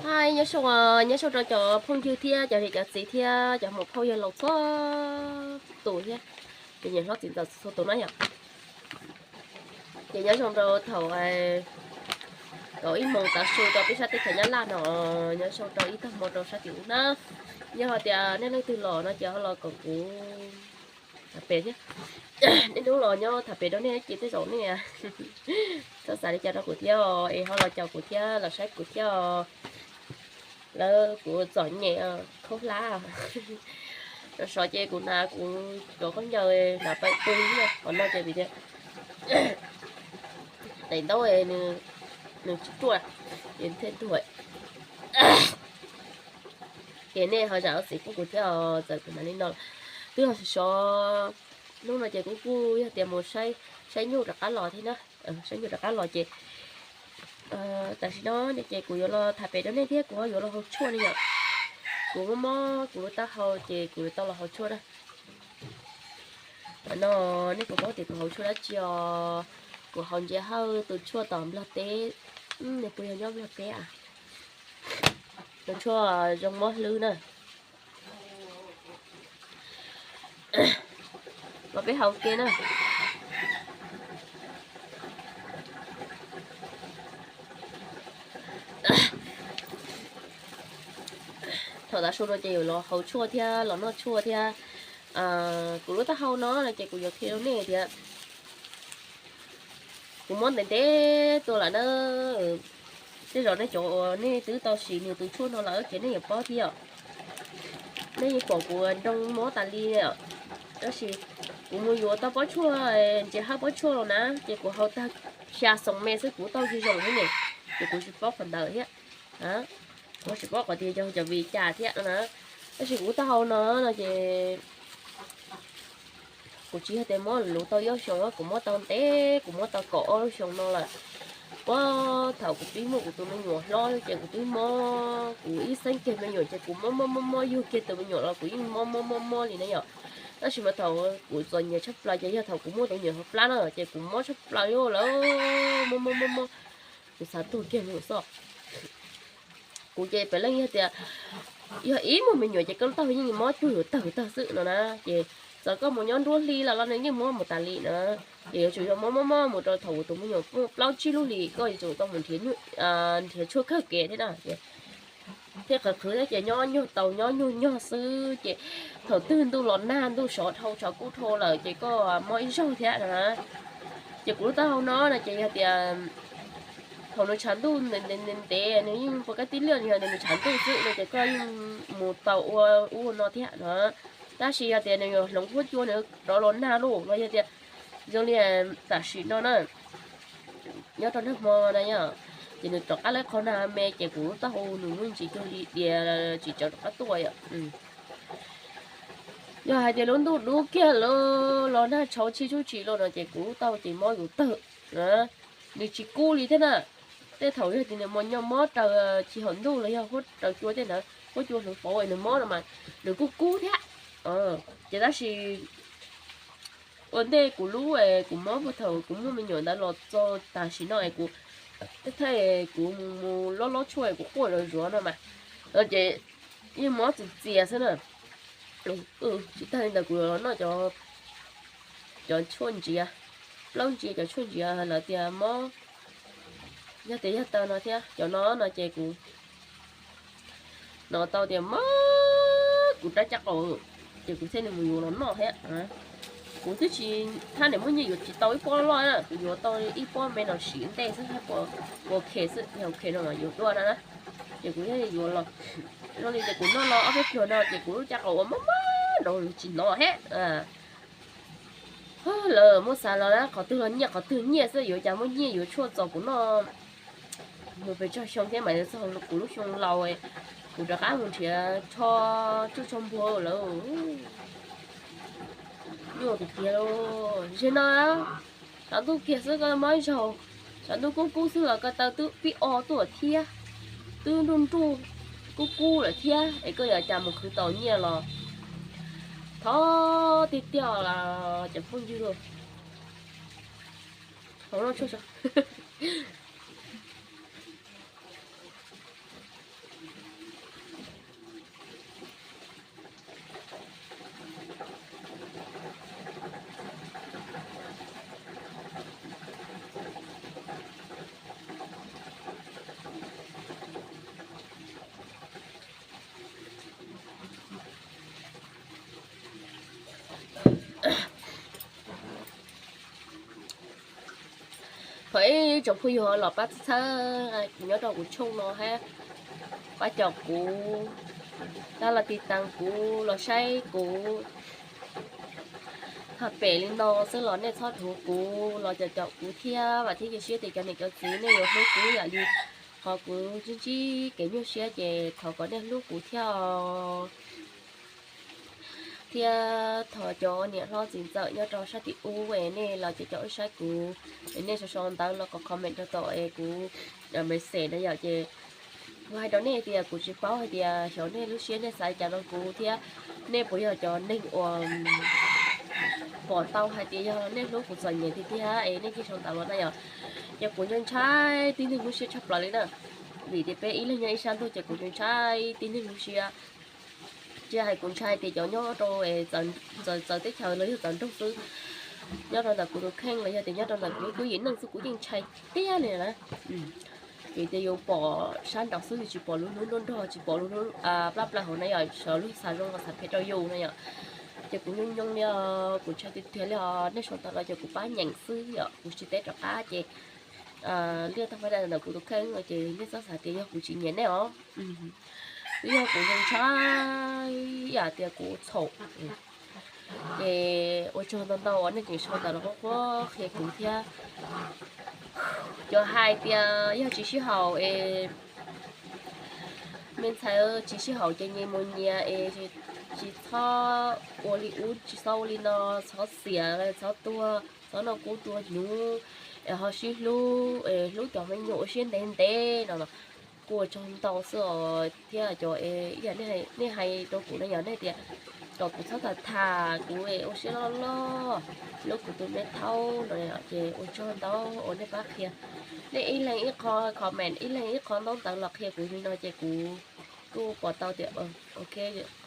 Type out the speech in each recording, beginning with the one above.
Hi, nyob zoo, nyob zoo rau cov phooj ywg thiab cov niam cov txiv thiab cov muam phauj yawg laus txhua tus thiab cov niam hlob txiv ntxawm txhua tus na yom. Ces nyob zoo rau thaum kaum ib moos tav su rau peb sab teb chaws Nyab Laj no, nyob zoo rau ib tag hmo rau sab tim ub na. Yog hais tias nej leej twg los no ces ho los koom kuv tham pem thiab. Niaj hnub los nyob tham pem rau nej ces tej zaum nej txhob xav li cas rau kuv thiab, es ho los caum kuv thiab los saib kuv thiab. Lawv kuv txom nyem khaub hlab, sov sov ces kuv hnav kuv cov khaub ncaws hnav pais pw, qhov no ces vim tias daim ntaub nws tsis ruaj, ces thiaj tuag. Ces nej ho zam lub txim pub kuv thiab, txawm kuv hnav li no twb yog sov sov. Hnub no ces kuv kuj yog tias mus saib nyuj rov qab los thiab na, saib nyuj rov qab los ces tam sim no ces kuv yuav los tham pem rau nej thiab kuv yuav los haus tshuaj ne yom. Kuv mob mob kuv lub taub hau ces kuv yuav tau los haus tshuaj na. No nej puas paub tias kuv haus tshuaj dab tsi os? Kuv haus Ntsia Hawj tus tshuaj tom Nplog teb, nws puas yog nyob Nplog teb a? Tus tshuaj zoo mob hlwb na. Los peb haus ke na. Thaum tav su no ces yuav los haus tshuaj thiab los noj tshuaj thiab. Kuv lub taub hau no no ces kuv yuav qhia rau nej tias kuv mob ntev ntev tuaj lawm na. Tej zaum nej cov uas nej twb tau siv nws tus tshuaj no lawm ces nej yuav paub thiab os. Nej yeej pom kuv nroo mob tas li os. Tab sis kuv mus yuav tau pob tshuaj, Ntsia Hawj pob tshuaj los na, ces kuv haus tag xya xoom me xwb kuv tau zoo zoo thiab ne. Ces kuv tsis paub qhov ntawd thiab. Kuv tsis paub qhov tias yog cov vim cas thiab no na. Tab sis kuv taub hau no no ces kuv tsis yog tias mob luv tau ib ob xyoos, kuv mob tau ntev, kuv mob tau kaum ob lub xyoos no lawm. Puag thaum kuv pib muaj kuv tus me nyuam hlob ces kuv twb mob, kuv ib xeeb kiag me nyuam ces kuv mob mob mob mob, yug kiag tus me nyuam los kuv yeej mob mob mob mob li na yom. Tab sis mas thaum kuv txom nyem tshaj plaws ces yog thaum kuv muaj tus me nyuam hauv plab na ces kuv mob tshaj plaws li lawm, mob mob mob mob, kuv xav tuag kiag mus xwb. Kuv ces pem leej yog tias yog ib muaj me nyuam ces koj lub taub hau yeej mob cuag yuav tawg tawg xwb no na. Ces txawm koj mus nyob nruab hli los los nws yeej mob mus tas li na. Ces yuav tsum yog mob mob mob mus rau thaum tus me nyuam muaj plaub tsib lub hlis koj yuav tsum tau mus nrhiav tshuaj kawg kev thiab na. Thiab qhov qhwv thiab ces nyob nyuag tau nyob nyuag nyog xwb ces thaum twg ntuj los nag ntuj sov dhau tshav kub dhau lawm ces koj mob ib zaug thiab no na. Ces kuv lub taub hau no no ces yog tias thaum nws tshav ntuj ntev ntev nws yeej puas kab tib liaj, yog tias nws tshav ntuj xwb no ces koj yeej mus tau ua ub ua no thiab no. Tab sis yog tias nws yuav hloov huab cua nws rov los nag lauj, los yog tias zoo li tam sim no na, nyob rau nag hmo na yom, ces nws rov qab lawv qhov nag me ces kuv lub taub hau nws muaj ntsis cuag li diav tsis tsawv rov qab tuaj yom. Yog hais tias lub ntuj dub kiag lawm los nag tshauv tshij tshub tshis los no ces kuv lub taub hau ces mob yuav tawg. Nws tsis kub li thiab na. Tej thaum yog tias nws mus nyo mob raws tsis haum ntuj los yog huab raws cua tej ntawd, huab cua hloov pauv nws mob no mas nws kuj kub thiab. Ces tab sis ua ntej kuv lub, kuv mob puag thaum kuv muaj me nyuam ntawd los txog tam sim no es kuv thaij kuv mus lob lob tshuaj kuv quaj zuav zuav no mas, ces yeej mob txias txias xwb na. Tsis tag li ntawd kuv los noj cov tshuaj ntsiav, plaub ntsiav, cov tshuaj ntsiav lawv tias mob, yog tias yog taw no thiab cov no no ces kuv hnov tau tias mob kuv rab caj qaum, ces kuv thiaj li mus yuav los noj thiab. Kuv twb tsis, thaj niam muaj nyiaj yuav tsis tau ib pob loj na, kuv yuav tau ib pob me no siv ntej xwb thiab, puas khe xwb, yog khe no mas yuav dua na na. Ces kuv thiaj yuav los, zoo li ces kuv noj los ob peb pluag no ces kuv lub caj qaum ua mob mob nrov tsis hnov thiab. Lawv muab xav los na, qhov twg los nyiaj, qhov twg nyiaj xwb, yuav cas muaj nyiaj yuav tshuaj txaus kuv noj mus pes tsawg xyoo thiab mas txog kuv lub xyoo laus kuv rov qab mus nrhiav tsho tsuj tsho npua lawm. Nyuaj tiag tiag lauj. Zaum no tshav ntuj kiag xwb koj mob ib zaug, tshav ntuj kub kub xwb los ko taw twb pib o tuaj thiab, twb nruj nruj kub kub lawm thiab es koj yuav cas mus khwv tau nyiaj los. Thov tiag tiag los cov phooj ywg, hauv no tshuaj, Tsoom phooj ywg los pab txhawb nyob rau kuv tshooj no hab, pab caum kuv, pab los tiv tas kuv, los saib kuv thaum pem li no xwb los nej txhob dhuav kuv, los caum caum kuv thiab. Vam thiab cia siab tias cov niam cov txiv nej yuav hlub kuv ib yam li qhov kuv ntsib ntsib kev nyuaj siab ces thov kom nej hlub kuv thiab os. Thiab thov cov niam hlob txiv ntxawm nyob rau sab tim ub es nej los caum caum wb saib kuv, es nej sau sau ntawv los kom comment rau tom es kuv message na yom. Ces kuv hais rau nej tias kuv tsis paub hais tias xyov nej lub siab nej xav li cas rau kuv thiab nej puas yog cov neeg uas pom tau hais tias yog nej hlub kuv txom nyem tiag tiag es nej thiaj sau ntawv los na yom. Ces kuv ntshai ntshai tib neeg lub siab tshaj plaws li na, vim tias peb ib leeg nyob ib sab ntuj ces kuv ntshai ntshai tib neeg lub siab. Tsis hais kuv ntshai tias cov nyob rau txawv teb chaws los yog txawv nroog xwb, nyob rau ntawm kuv tus kheej los yog tias nyob rau ntawm kuv lub yim neej xwb kuv yeej ntshai tiag li na. Vim tias yus pom sab nraud xwb yus tsis pom lub hnub nruab nrog, tsis pom lub hnub plab plaws hauv na yom, xyov lub xav zoo los xav phem rau yus na yom. Ces kuv nyoo nyoo li os, kuv ntshai tiag tiag li os, nej sau ntawv los ces kuv pab nyeem xwb yom, kuv tsis teb rov qab ces liaj tag fab dai ntawm kuv tus kheej no ces nej txhob xav tias yog kuv tsis nyiam nej os. Twb yog kuv zoo ntshai yam tias kuv txhaum. Ces ua tsaug ntau ntau uas nej tseem sau ntawv los qhuab qhuab qhia kuv thiab. Cov hais tias yog tsis sib haum es me ntxhais tsis sib haum ces nyias mus nyias es tsis txhob ua li ub tsis txhob ua li no, txhob xiam, txhob tuag, txhob noj kub tua hnyuv, es ho sib hlub, hlub cov me nyuam ua siab ntev ntev no. Kuv ua tsaug ntau xwb os, thiab cov ib yam nej hais rau kuv no yog nej tias kom kuv txhob tham tham kuv ua siab loj loj, hlub kuv tus me thaub no ces ua tsaug ntau uas nej pab qhia. Nej ib leeg ib qho comment, ib leeg ib qho ntaub ntawv los qhia kuv li no ces kuv kuj pom tau tias ok,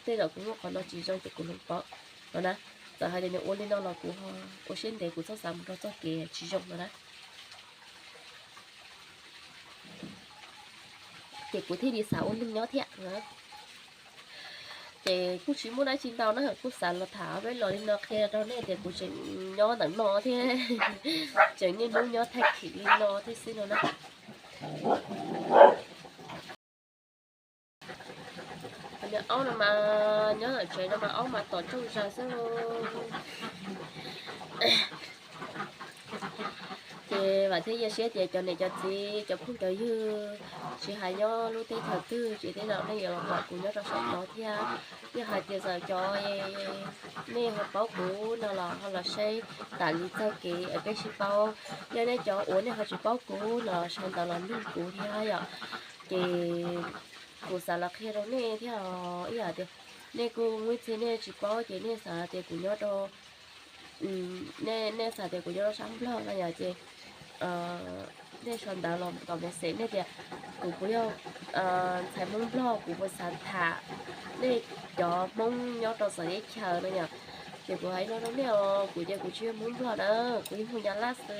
tej zaum kuv muaj qhov no tsis zoo ces kuv hloov pauv no na. Txawm hais tias nws ua li no los kuv ua siab ntev, kuv txhob xav mus rau txoj kev tsis zoo no na. Ces kuv thiaj li xav ua neeg nyob thiab. Ces kuj tsis muaj dab tsi ntau na, kuj xav los tham peb los li no qhia rau nej tias kuv tseem nyob ntawm no thiab, tseem niaj hnub nyob thaij khim li no thiab xwb no na. Aub no mas nyob ntawm tsev no mas aub mas tom tsooj zag xwb. Ces vam thiab cia siab tias cov niam cov txiv cov phooj cov ywg, tsis hais nyob lub teb chaws twg ces tej zaum nej yuav los pom kuv nyob rau saum no thiab. Yog hais tias txawm cov nej ho paub kuv no los ho los saib tas li txoj kev es peb sib paub. Yog nej cov uas nej ho tsis paub kuv los sau ntawv los nug kuv thiab yom. Ces kuv xav los qhia rau nej thiab os, ib yam tias nej kuj muaj ib txhia nej tsis paub ces nej xav tias kuv nyob rau, nej xav tias kuv nyob rau sab Nplog no yom, ces nej sau ntawv los kom message nej tias kuv puas yog ntxhais Hmoob Nplog, kuv puas xav tham nej cov Hmoob nyob rau txawv teb chaws no yom. Ces kuv hais no rau nej os, kuv ces kuv tsis yog Hmoob Nplog na, kuv yog Hmoob Nyab Laj xwb.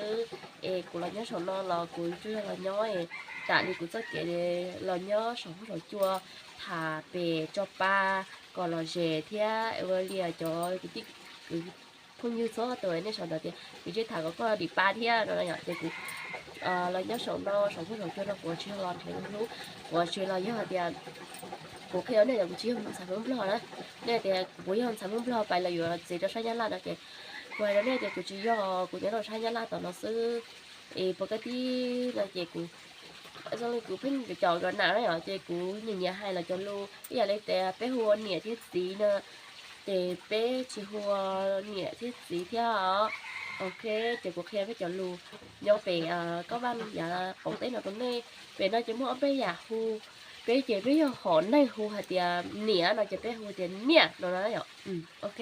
Es kuv los nyob saum no los kuv tsuas yog los nyob tam li kuv txoj kev los nyob saum huab saum cua, tham pem tso pa kom lom zem thiab ua li cov kwv tij kwv phooj ywg txhua tus nej sau ntawv tias kuv tsis tham kom koj dim pa thiab no yom. Ces kuv los nyob saum no saum huab saum cua no kuv tsis yog los nrhiav hlub, kuv tsis los yog hais tias kuv qhia nej tias kuv tsis yog ntxhais Hmoob Nplog na. Nej tias kuv yog ntxhais Hmoob Nplog pais los yuav txiv rau sab Nyab Laj no ces kuv hais rau nej tias kuv tsis yog, kuv nyob rau sab Nyab Laj tom no xwb. Es puas kab tib no ces kuv zoo li kuv pheej caum cov nam na yom, ces kuv nyiam nyiam hais lawv cov lus ib yam li tias peb hu ua niam thiab txiv no, ces peb tsis hu ua niam thiab txiv thiab os. Ok, ces kuv qhia peb cov lus nyob pem Kob Vaj yav qaum teb no rau nej. Pem no ces muaj ob peb yam hu, peb ces peb yog hom neeg hu hais tias niam no ces peb hu tias niaj no na yom. Ok,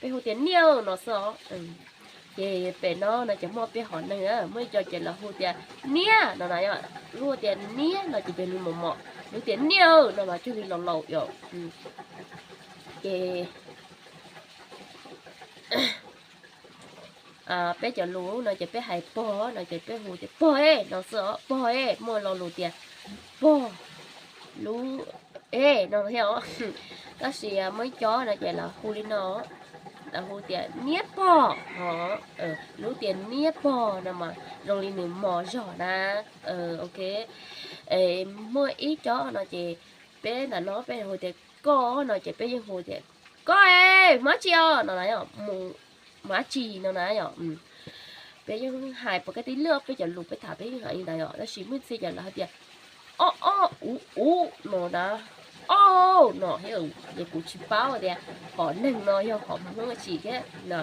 peb hu tias niaj no xwb os. Ces pem no no ces muaj peb hom neeg, muaj ib co ces lawv hu tias niaj no na yom. Lub tias niaj no ces cuag li mos mos, lub tias niaj no mas cuag li laus laus yom. Ces peb cov lus no ces peb hais pog no ces peb hu tias pog e no xwb os, pog e. Muaj lo lus tias pog lub e no thiab os. Tab sis muaj ib co no ces lawv hu li no, lawv hu tias niab pog ho, lub tias niab pog no mas zoo li nws mos zog na. Ok, muaj ib co no ces peb ntawm no peb hu tias koj no ces peb yeej hu tias koj, mus dab tsi os no na, mus dab tsi no na yom. Peb yeej hais pov ka tib lwj, peb cov lus peb tham peb yeej hais li ntawd yom, tab sis muaj ib txhia ces lawv hais tias ob ob uv uv no na, ob no, ces kuv tsis paub tias qhov neeg no yog qhov Hmoob tsi thiab no.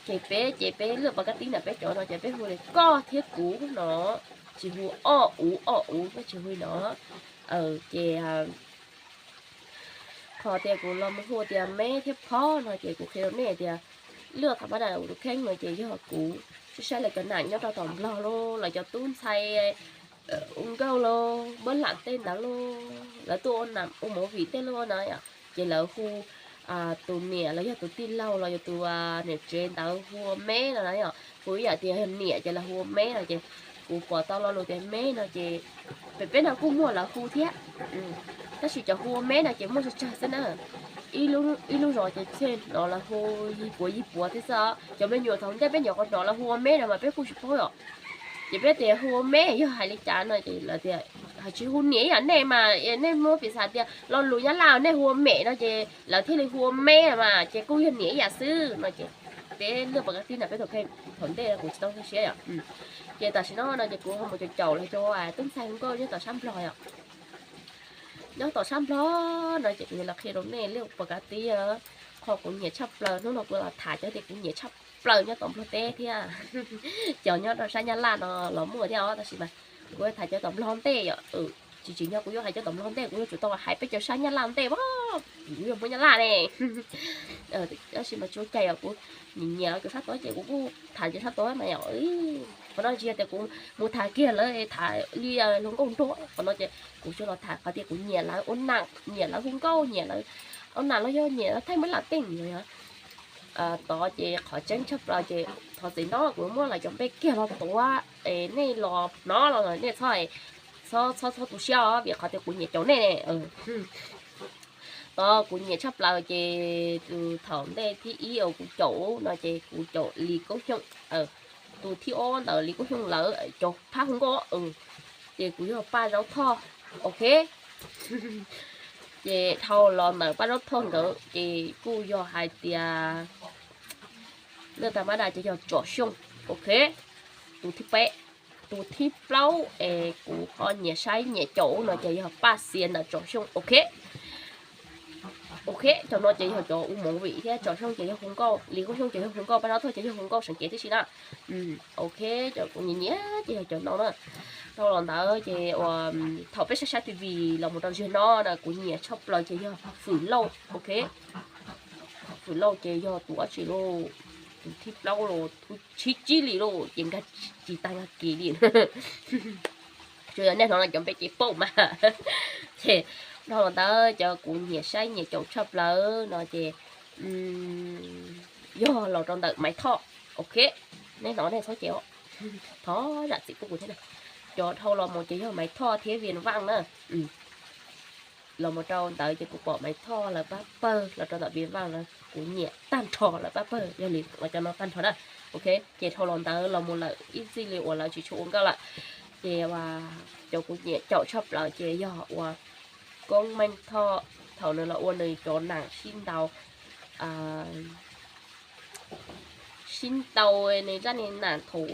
Ces peb ces peb lwj pov ka tib ntawm peb cov no ces peb hu li koj thiab kuv no, tsis hu ob uv ob uv, peb tsis hu li no. Ces qhov tias kuv los mus hu tias meb thiab phob no ces kuv qhia rau nej tias lwj tham ma da tus kheej no ces yog kuv saib saib lawv cov nam nyob rau tom Nplog lauj, lawv cov tub ntxhais ua nkauj lauj, npab lam tej ntawd lauj, lawv tuaj ua nam ua movie tej lauj na, ces lawv hu tus niam los yog tus tij laug los yog tus niam tsev ntawd hu ua meb no na yom. Kuv ib yam tias niam ces lawv hu ua meb no ces kuv pom tau lo lus tias meb no ces pem peb no kuj muaj lawv hu thiab, tab sis cov hu ua meb no ces muaj tsawg tsawg xwb na. Ib lub zos ces thiaj hnov lawv hu yig puav yig puav thiab xwb. Cov me nyuam thaum ntej peb nyuam qhuav hnov lawv hu ua meb no mas peb kuj tsis paub yom. Ces peb tias hu ua meb yog hais li cas no ces lawv tias hais tsis hu niam ib yam nej mas, nej muab piv xam tias lo lus Nyab Laj nej hu ua mem no ces lawv thiaj li hu ua meb mas ces kuj yog niam ib yam xwb no ces peb lwj pov ka tib ntawm peb tus kheej thaum ntej kuv tsis tau siab yom. Ces tam sim no no ces kuv ho mus caum caum lawv cov tub ntxhais hu nkauj nyob tom sab Nplog yom. Nyob tom sab Nplog no ces kuv yuav los qhia rau nej lwj pov ka tib qhov kuv nyiam tshaj plaws, hnub no kuv los tham cov tias kuv nyiam tshaj plaws nyob tom Nplog teb thiab cov nyob rau sab Nyab Laj no los muaj thiab os, tab sis mas kuv tham cov tom Nplog ntej yom. Tsis tsim nyog kuv yuav hais cov tom Nplog ntej, kuv yuav tsum tau hais peb cov sab Nyab Laj ntej, kuv yog Hmoob Nyab Laj ne. Tab sis mas tsis ua cas yom, kuv nyiam nyiam cov sab tod ces kuv kuj tham cov sab tod mas yom. Qhov no tsis yog tias kuv mus tham kiag lawv tham li hluas nkauj nraug, qhov no ces kuv tsuas los tham qhov tias kuv nyiam lawv ua nam, nyiam lawv hu nkauj, nyiam lawv ua nam los yog nyiam lawv thaij npab lam tej no yom. Tod ces qhov tseeb tshaj plaws ces thov txim ntau kuv muab lawv cov npe kiag los tuav es nej los hnov los nej txhob, txhob txhob tu siab os, vim qhov tias kuv nyiam caum nej ne. Tod kuv nyiam tshaj plaws ces tus thaum ntej thib ib uas kuv caum no ces kuv caum Lis Koob Xyooj, tus thib ob ntawd Lis Koob Xyooj lawv cov phab hu nkauj, ces kuv yog Paj Zaub Thoj, ok. Ces dhau los ntawm Paj Zaub Thoj nkawd ces kuj yog hais tias lwj tham ma da ces yog Tsom Xyooj, ok. Tus thib peb, tus thib plaub es kuv ho nyiam saib nyiam caum no ces yog Paj Xias ntawm Tsom Xyooj, ok. Ok, cov no ces yog cov ua movie thiab, Tsom Xyooj ces yog hu nkauj, Lis Koob Xyooj ces yog hu nkauj, Paj Zaub Thoj ces yog hu nkauj seem cev tib si na. Ok, cov kuv nyiam nyiam ces yog cov no na. Dhau los ntawd ces uas thaum peb saib saib T V los mus rau ziag no na kuv nyiam tshaj plaws ces yog Fwm Lauj, ok. Fwm Lauj ces yog tus ob tsi lauj, tus thib plaub los tus thib tsib li lauj ces nkag tsis tag nkag kis li. Tsuas yog nej hnov no cov npe ces paub mas. Ces dhau los ntawd cov kuv nyiam saib nyiam caum tshaj plaws no ces yog los rau ntawm Maiv Thoj, ok. Nej hnov nej txhob ces, thov zam txim pub kuv thiab na. Cov dhau los mus ces yog Maiv Thoj thiab Vias Vaj na. Los mus rau ntawd ces kuv pom Maiv Thoj lawv pab pawg, los rau ntawm Vias Vaj lawv kuv nyiam tag nrho lawv pab pawg, yog li los cov no tag nrho na. Ok, ces dhau los ntawd los mus lawm ib txij li uas lawv tsis tshua ua nkauj lawm, ces cov kuv nyiam caum tshaj plaws ces yog uas Koob Meej Thoj thaum nws los ua nws cov nam sib ntaus, sib ntaus nws zaj nws nam thaum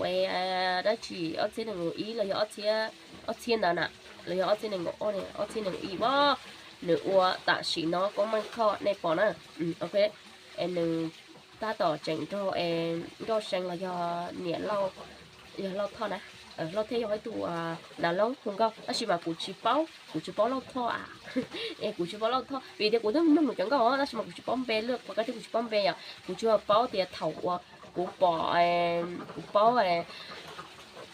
dab tsi ob txhiab nees nkaum ib los yog ob txhiab ntawd na, los yog ob txhiab nees nkaum ob, ob txhiab nees nkaum ib os, nws ua tam sim no Koob Meej Thoj nej pom na. Ok, es nws tab tom tseem nrog Nkauj See los yog niam Lauj, yog Lauj Thoj na, Lauj Thoj yog ib tug nam loob hu nkauj tab sis mas kuv tsis paub, kuv tsis paub Lauj Thoj a, es kuv tsis paub Lauj Thoj vim tias kuv twb mloog nws cov nkauj tab sis mas kuv tsis paub npe, lwm qhov kab thiab kuv tsis paub npe yom, kuv tsuas paub tias thaum uas kuv pom, kuv paub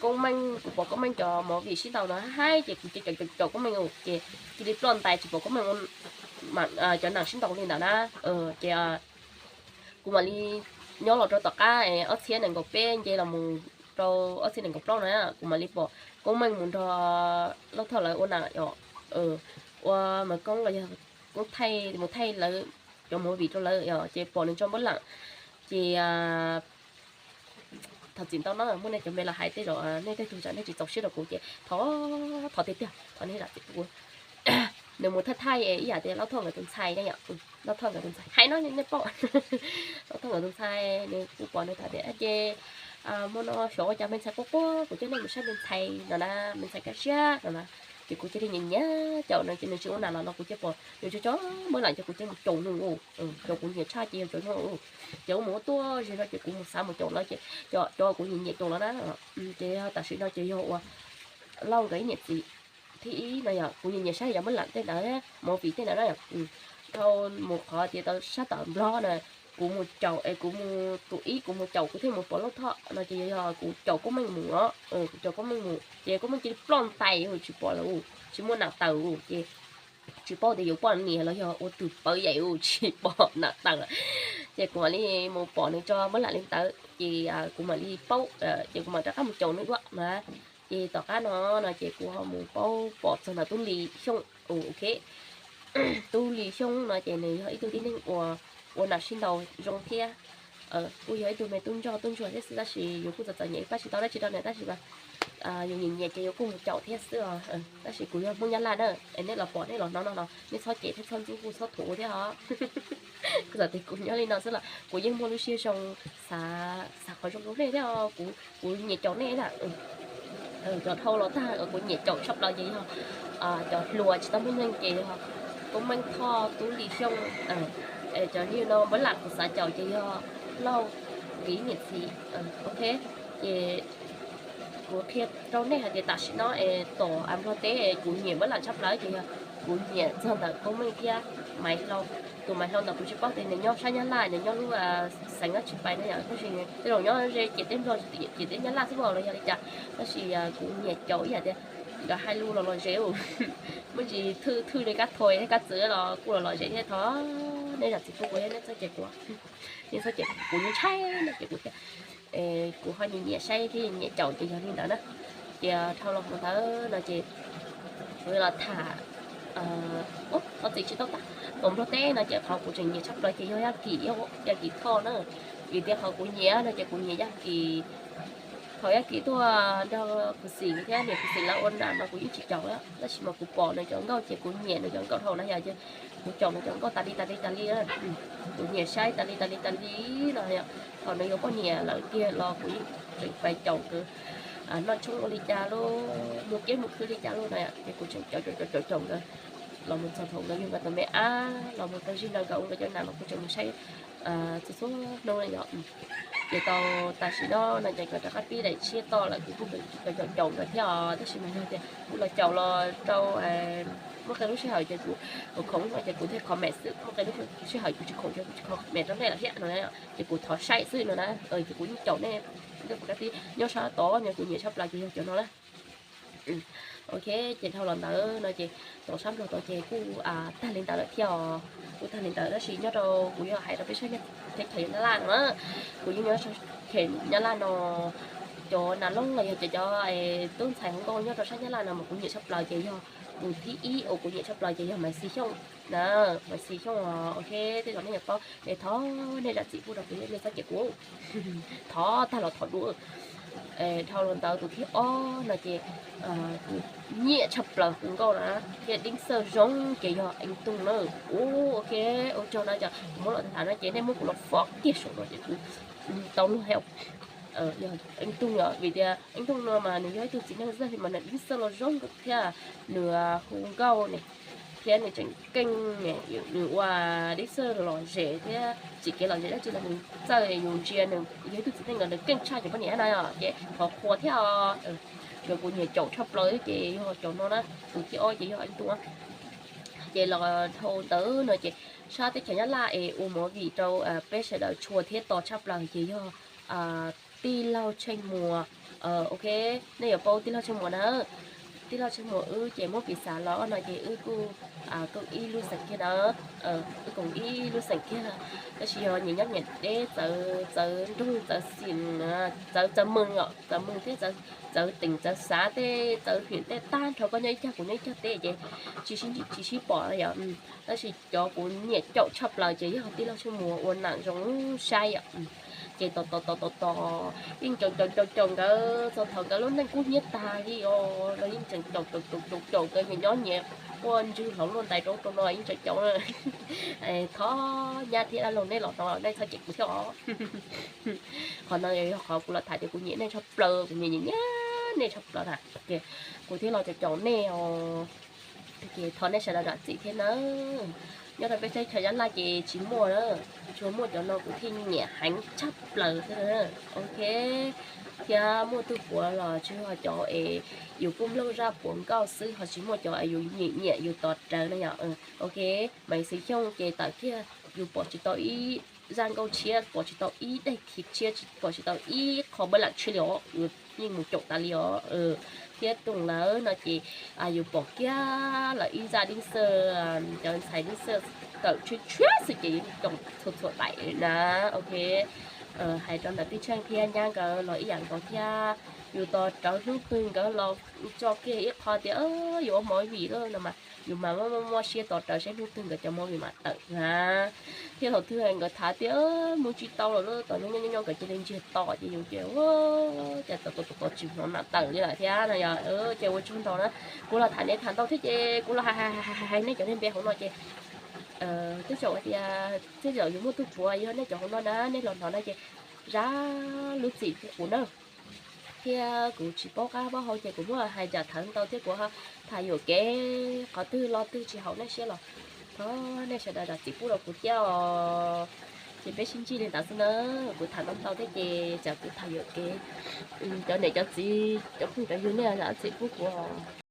Koob Meej, kuv pom Koob Meej cov movie sib ntaus no haib ces kuv cia caum caum Koob Meej ces cia li ploj ntais tsis pom Koob Meej cov nam sib ntaus li ntawd na. Ces kuv mam li nyob los rau tom qab ob txhiab nees nkaum peb nce los mus rau ob txhiab nees nkaum plaub na, kuv mam li pom Koob Meej mus nrog Lauj Thoj lawv ua nam yom, ua mas Koob los yog Koob thaij, mus thaij lawv cov movie rau lawv yom, ces pom nws tso npab lam Ces thov txim ntau no muaj nej cov me los hais tej zaum nej tej tug tsam nej tsis txaus siab rau kuv ces thov, thov tiag tiag thov nej zam txim rau kuv. Nws mus thawj thaij ib yam tias Lauj Thoj nkawd tus ntxhais ne yom, Lauj Thoj nkawd tus ntxhais hais no nej paub, Lauj Thoj nkawd tus ntxhais nws kuj pom nws tham tias ces hmo no xyov ua cas me ntxhais quaj quaj kuv coj nej mus saib me ntxhais no na, me ntxhais kaj siab no na. Ces kuv cia li nyiam nyiam caum nws ces nws tsis ua nam los no kuv cia li pom nws tso tso muab lam ces kuv cia li mus caum nws, caum kuv nyiam tshaj ces yog caum nws. Ces ua mus ua tuaj ze no ces kuv mus xav mus caum lawv ces cov kuv nyiam nyiam caum lawv na. Ces tam sim no ces yog ua Lauj nkawd ib niam txiv thib ib no yog kuv nyiam nyiam saib yog muab lam tej ntawd, movie tej ntawd na. Dhau mus qhov tias tau sab tom Nplog na, kuv mus caum es kuv mus tus ib kuv mus caum kuv thiaj mus pom Lauj Thoj no ces yog kuv caum Koob Meej mus os, kuv caum Koob Meej mus ces Koob Meej cia li ploj ntais tsis pom lawm, tsis muaj nam taws ces tsis paub tias yuav poj niam los yog ua tus pawv yaim tsis pom nam taws. Ces kuv mam li mus pom nws tso muab lam li ntawd ces kuv mam li paub, ces kuv mam rov qab mus caum nws dua na. Ces tom qab no no ces kuv ho mus paub pom txog ntawm Tub Lis Xyooj, ok. Tub Lis Xyooj no ces nws yog ib tug tib neeg uas ua nam sib ntaus zoo thiab, kuj yog ib tug me tub ntsoj tub ntsuag thiab xwb tab sis yus kuj txom txom nyem pab tsis tau dab tsi rau nws tab sis mas yus nyiam nyiam ces yus kuj mus caum thiab xwb os. Tab sis kuv yog Hmoob Nyab Laj na, es nej los pom nej los hnov no los nej txhob cem thiab txhob ntxub kuj txhob thuam thiab os. Kuv txawm tias kuv nyob li no xwb los kuv yeej muaj lub siab zoo xav, xav qhov zoo rau nej thiab os. Kuv, kuv nyiam caum nej na. Cov dhau los tag kuv nyiam caum tshaj plaws ces yog cov hluas tsis tau muaj neej ces yog Koob Meej Thoj, Tub Lis Xyooj. Cov li no npab lam kuv xav caum ces yog Lauj nkawd ib niam txiv, ok. Ces kuv qhia rau nej hais tias tam sim no es tom Nplog teb kuv nyiam npab lam tshaj plaws ces yog kuv nyiam txog ntawm Koob Meej thiab Maiv Hlau. Tus Maiv Hlau ntawd kuv tsis paub tias nws nyob sab Nyab Laj, nws nyob lub xeev dab tsi pais na yom, tab sis tej zaum nyob ze ciam teb Nplog, ciam teb Nyab Laj xwb los yog li cas, tab sis kuv nyiam caum ib yam tias nkawd hais lus los lom zem, muaj ntsis thwj thwj li kab thoi thiab kab txwv los kuj los lom zem thiab. Thov nej zam txim pub kuv thiab nej txhob cem kuv, nej txhob cem kuv, ntshai nej cem kuv thiab. Kuv ho nyiam nyiam saib thiab nyiam caum ces yog li ntawd na. Ces dhau los mus ntawd no ces kuv los tham, thov txim tsis tau tag, tom Nplog teb no ces qhov kuv tseem nyiam tshaj plaws ces yog Yaj Kim, Yaj Kim Thoj na. Vim tias qhov kuv nyiam no ces kuv nyiam Yaj Kim. Thaum Yaj Kim tuaj nrog Phuv Xim thiab niam Phuv Xim lawv ua nam no kuv yeej tsis caum lawm, tab sis mas kuv pom nws cov nkauj ces kuv nyiam nws cov nkauj dhau na yom, ces kuv caum nws cov nkauj tas li tas li tas li. Kuv nyiam saib tas li tas li tas li no yom. Thaum nws yuav poj niam lawm tiag los kuv yeej tseem pais caum nkawd noj tshoob ua li cas lauj, mus kiab mus khw li cas lauj no yom, ces kuv tseem caum caum caum caum nkawd los mus txog thaum nkawd yug nkawd tus me ab los mus tau zig no nkawd ua nkawd cov nam los kuv tseem mus saib txhua txhua hnub na yom. Ces tau tam sim no no ces nkawd rov qab pib daim tshiab toj lawm kuv kuj caum caum nkawd thiab os, tab sis mas yog tias kuv los caum los rau muaj qee lub sij hawm ces kuv khoom no ces kuv thiaj comment xwb, muaj qee lub sij hawm kuv tsis khoom ces kuv tsis comment rau nej lawm thiab no na, ces kuv thov saib xwb no na. Ces kuv yeej caum nej, nej puas kab tib nyob sab tod no kuv nyiam tshaj plaws ces yog cov no na. Ok, ces dhau los ntawd no ces tom sab Nplog tod ces kuj tag li ntawd lawm thiab os, kuj tag li ntawd tab sis nyob rau kuv yog hais rau peb sab teb chaws Nyab Laj no na, kuv yeej nyob sab teb chaws Nyab Laj no, cov nam loob los yog cov, cov tub ntxhais hluas nkauj nyob rau sab Nyab Laj no mas kuv nyiam tshaj plaws ces yog tus thib ib uas kuv nyiam tshaj plaws ces yog Maiv Xis Xyooj na, Maiv Xis Xyooj os. Ok, tej zaum nej yuav paub es thov nej zam txim pub rau kuv, nej txhob cem kuv, thov tag los thov dua. Dhau los ntawd tus thib ob no ces kuv nyiam tshaj plaws tus nkauj na thiab deeb xawj zoo ces yog Eeb Tooj na. Ua ok, ua tsaug no ces kuv muab los tham no ces nej muab kuv los fob kiag saum no ces kuv tau luag hais, yog Eeb Tooj yom, vim tias Eeb Tooj no mas nws yog ib tug txiv neej zaj li mas nws deeb xawj los zoo thiab nws hu nkauj ne, thiab nws tseem keej, nws ua deeb xawj lom zem thiab tsim kev lom zem dab tsi los nws txawj, yus ntsia nws yog ib tug txiv neej uas nws keej tshaj cov poj niam no ces qhov qhua thiab. Ces kuv nyiam caum tshaj plaws ces yog cov no na, tus thib ob ces yog Eeb Tooj. Ces los dhau ntawd no ces sab teb chaws Nyab Laj es ua movie rau peb sawv daws tshua thiab tos tshaj plaws ces yog Tij Laug Tsheej Muas. Ok, nej yuav paub Tij Laug Tsheej Muas na. tij laug Tsheej Muas wb ces muab piv xav los no ces wb kuj koom ib lub xeem kiag na, wb koom ib lub xeem kiag, tab sis yog nyias nyob nyias teb, txawv nroog txawv xeem, txawv txawv moos os, txawv moos thiab txawv teem txawv xav tej, txawv hwm tej tag nrho, koj nyob ib cag kuv nyob ib cag teb ces tsis sib pom yom. Tab sis cov kuv nyiam caum tshaj plaws ces yog tij laug Tsheej Muas ua nam zoo saib yom. Ces tos tos tos tos tos yeej caum caum caum caum nkawd txog thaum nkawd lub neej kub hnyiab tag li os los yeej tseem caum caum caum caum caum nkawd nyias nyob nyias quaj ntswg hlo luaj ntais rau rau no yeej tseem caum. Thov nyab thiab dab laug nej los hnov nej txhob cem kuv thiab os. Qhov no yog qhov kuv los tham tias kuv nyiam nej tshaj plaws, kuv nyiam nyiam nyiam nej tshaj plaws na. Ces kuv thiaj los caum caum nej os. Ces thov nej sawv daws zam txim thiab nawb. Nyob rau peb teb chaws Nyab Laj ces tsis muaj na, tsuas muaj cov no kuv thiaj nyiam heev tshaj plaws xwb na. Ok, thiab muaj tug puav los tsis yog cov es yus kuj mloog zaj puav nkauj xwb ho tsis muaj cov es yus nyiam nyiam yus tos rawv na yom. Ok, Maiv Xis Xyooj ces tawm kiag yus pom tsis tau ib zaj nkauj tshiab, pom tsis tau ib daim khiv tshiab, pom tsis tau ib qho npaj lam tshiab li os, yus yeej mus caum tas li os. Thiab Tooj lawv no ces yus pom kiag lawv ib zaj dib xaj, cov ntxhais dib xaj kawm tshiab tshiab xwb ces yus caum txhua txhua daim na. Ok, hais rau ntawm tij Tsheej thiab nyab nkawd los ib yam nkaus thiab, yus tos rawv hnub twg nkawd los tso kiag ib qho tias yus ua movie lawm no mas yus mas muaj muaj siab tos rawv saib hnub twg nkawd cov movie mam tawm na. Thiab thaum twg nkawd tham tias mus tsis tau lawm, tom nyob nyob nkawd cia li ntsiag to ces yus ces ua cas tau tau tau tsis hnov mam tawm li lawm thiab no yog. Ces ua tsaug ntau na, kuv los tham nej tham ntau thiab ces kuv los hais hais hais nej cov niag npe hauv no ces tej zaum hais tias tej zaum yus muaj tug puav yog nej cov hauv no na, nej los hnov no ces zam lub txim pub kuv na. Thiab kuv tsis paub qab paub hau ces kuv muab hais zam thawv ntau thiab kuv tham yuam kev qhov twg lo twg tsis haum nej siab los thov nej sawv daws zam txim pub rau kuv thiab os. Ces peb sib ntsib li ntawd xwb na, kuv tham ntau ntau thiab ces tsam kuv tham yuam kev cov niam cov txiv cov phooj cov ywg nej zam txim pub kuv os.